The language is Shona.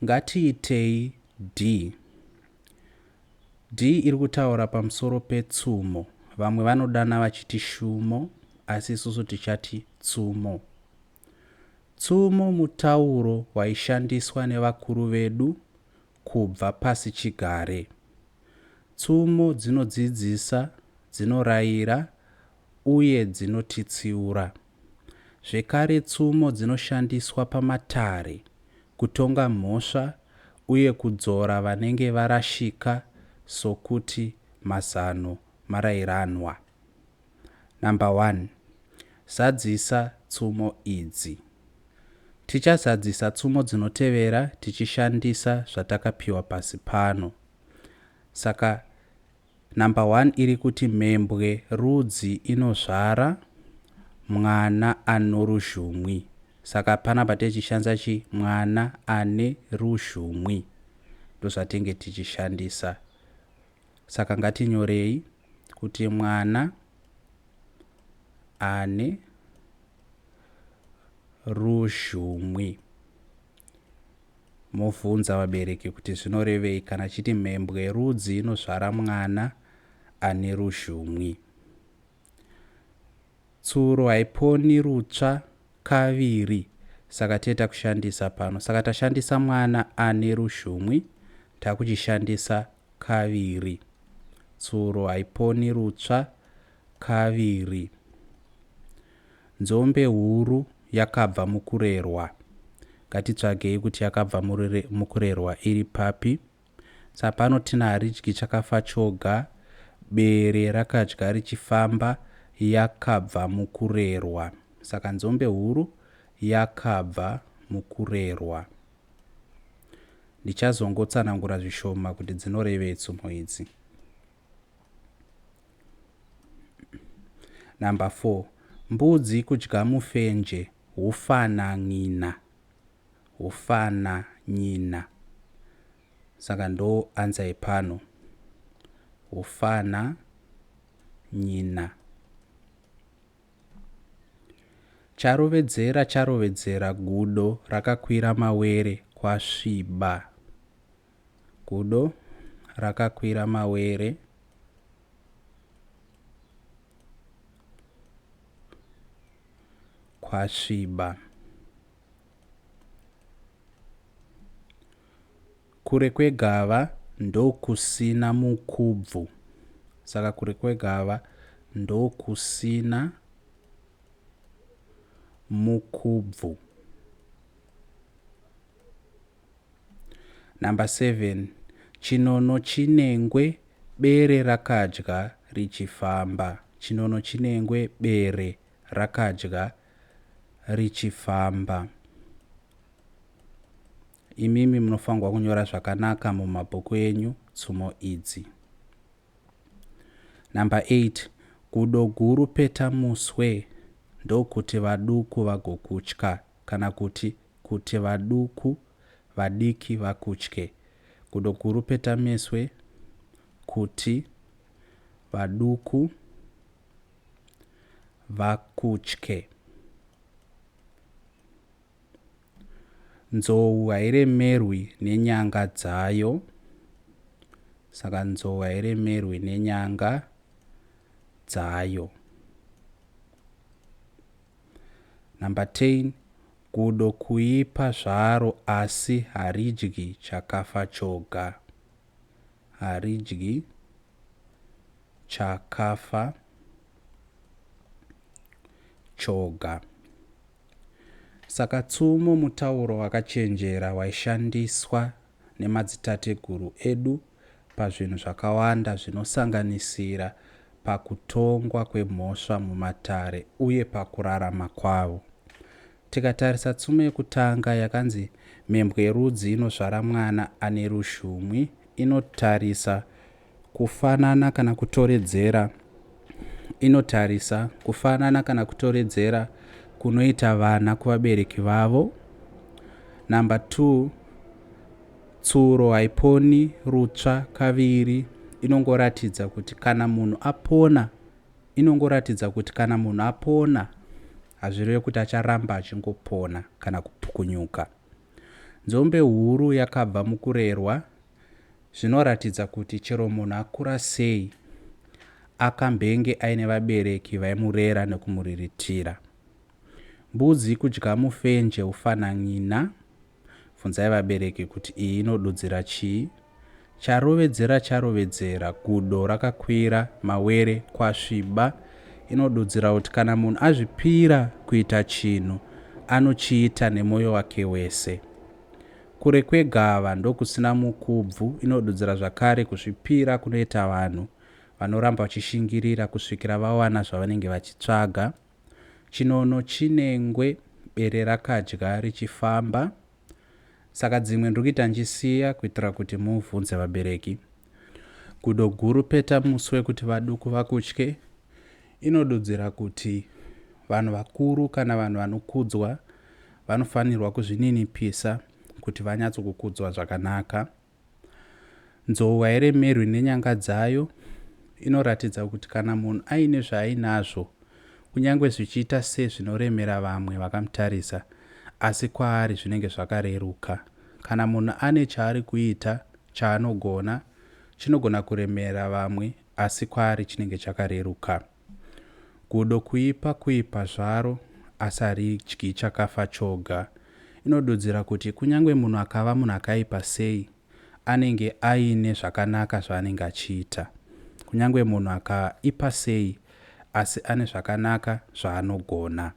Ngatiitei D. D iri kutaura pamusoro petsumo. Vamwe vanodana vachiti shumo asi isusu tichati tsumo. Tsumo mutauro waishandiswa nevakuru vedu kubva pasichigare. Tsumo dzinodzidzisa, dzinorayira uye dzinotitsiura. Zvekare tsumo dzinoshandiswa pamatare kutonga mhosva uye kudzora vanenge varashika sokuti mazano marairanwa. Number 1. Zadzisa tsumo idzi. Tichazadzisa tsumo dzinotevera tichishandisa zvatakapiwa pasi pano. Saka Number one iri kuti mhembwe rudzi inozvara mwana anoruzhumwi. Saka panapa techishandisa chi mwana ane ruzhumwi. Ndozvatenge tichishandisa. Saka ngatinyorei kuti mwana ane ruzhumwi. Mobvunza vabereki kuti zvinorevei kana achiti mhembwe rudzi inozvara mwana ane ruzhumwi. Tsuro haiponi rutsva kaviri saka tee takushandisa pano. Saka tashandisa mwana ane ruzhumwi takuchishandisa kaviri. Tsuro haiponi rutsva kaviri. Nzombe huru yakabva mukurerwa. Ngatitsvagei kuti yakabva mukurerwa iri papi. Saka pano tina haridyi chakafa choga, bere rakadya richifamba, yakabva mukurerwa. Saka nzombe huru yakabva mukurerwa. Ndichazongotsanangura zvishoma kuti dzinorevei tsumo idzi. Number 4. Mbudzi kudya mufenje hufana n'ina. Hufana nyina. Saka ndo answer yepano. Hufana nyina. Charovedzera charovedzera gudo rakakwira mawere kwasviba. Gudo rakakwira mawere kwasviba. Kure kwegava ndokusina mukubvu. Saka kure kwegava ndokusina mukubvu. Number 7. Chinono chinengwe bere rakadya richifamba. Chinono chinengwe bere rakadya richifamba. Imimi munofanirwa kunyora zvakanaka mumabhuku enyu tsumo idzi. Number 8. Gudo guru peta muswe ndokuti vaduku vagokutya kana kuti kuti vaduku vadiki vakutye. Gudo guru peta meswe kuti vaduku vakutye. Nzou hairemerwi nenyanga dzayo. Saka nzou hairemerwi nenyanga dzayo. Number 10. Gudo kuipa zvaro asi haridyi chakafa choga. Haridyi chakafa choga. Saka tsumo mutauro wakachenjera waishandiswa nemadzitateguru edu pazvinhu zvakawanda zvinosanganisira pakutongwa kwemhosva mumatare uye pakurarama kwavo. Tikatarisa tsumo yekutanga yakanzi mhembwe yerudzi inozvara mwana ane rushumwi inotarisa kufanana kana kutoredzera inotarisa kufanana kana kutoredzera kunoita vana kuvabereki vavo. Number 2 Tsuro haiponi rutsva kaviri inongoratidza kuti kana munhu apona inongoratidza kuti kana munhu apona hazvireve kuti acharamba achingopona kana kupukunyuka. Nzombe huru yakabva mukurerwa zvinoratidza kuti chero munhu akura sei akambenge aine vabereki vaimurera nekumuriritira. Mbudzi kudya mufenje ufanan'ina. Bvunzai vabereki kuti iyi inodudzira chii. Charovedzera charovedzera, gudo rakakwira mawere kwasviba. Inodudzira kuti kana munhu azvipira kuita chinhu anochiita nemwoyo wake wese. Kure kwegava ndokusina mukubvu inodudzira zvakare kuzvipira kunoita vanhu vanoramba vachishingirira kusvikira vawana zvavanenge vachitsvaga. Chinono chinengwe bere rakadya richifamba. Saka dzimwe ndiri kuita ndichisiya kuitira kuti muvhunze vabereki. Gudo guru peta muswe kuti vaduku vakutye inodudzira kuti vanhu vakuru kana vanhu vanokudzwa vanofanirwa kuzvininipisa kuti vanyatsokukudzwa zvakanaka. Nzou hairemerwi nenyanga dzayo inoratidza kuti kana munhu aine zvaainazvo kunyange zvichiita sezvinoremera vamwe vakamutarisa asi kwaari zvinenge zvakareruka. Kana munhu ane chaari kuita chaanogona chinogona kuremera vamwe asi kwaari chinenge chakareruka. Gudo kuipa kuipa zvaro asi haridyi chakafa choga. Inodudzira kuti kunyange munhu akava munhu akaipa sei anenge aine zvakanaka zvaanenge achiita. Kunyange munhu akaipa sei asi ane zvakanaka zvaanogona.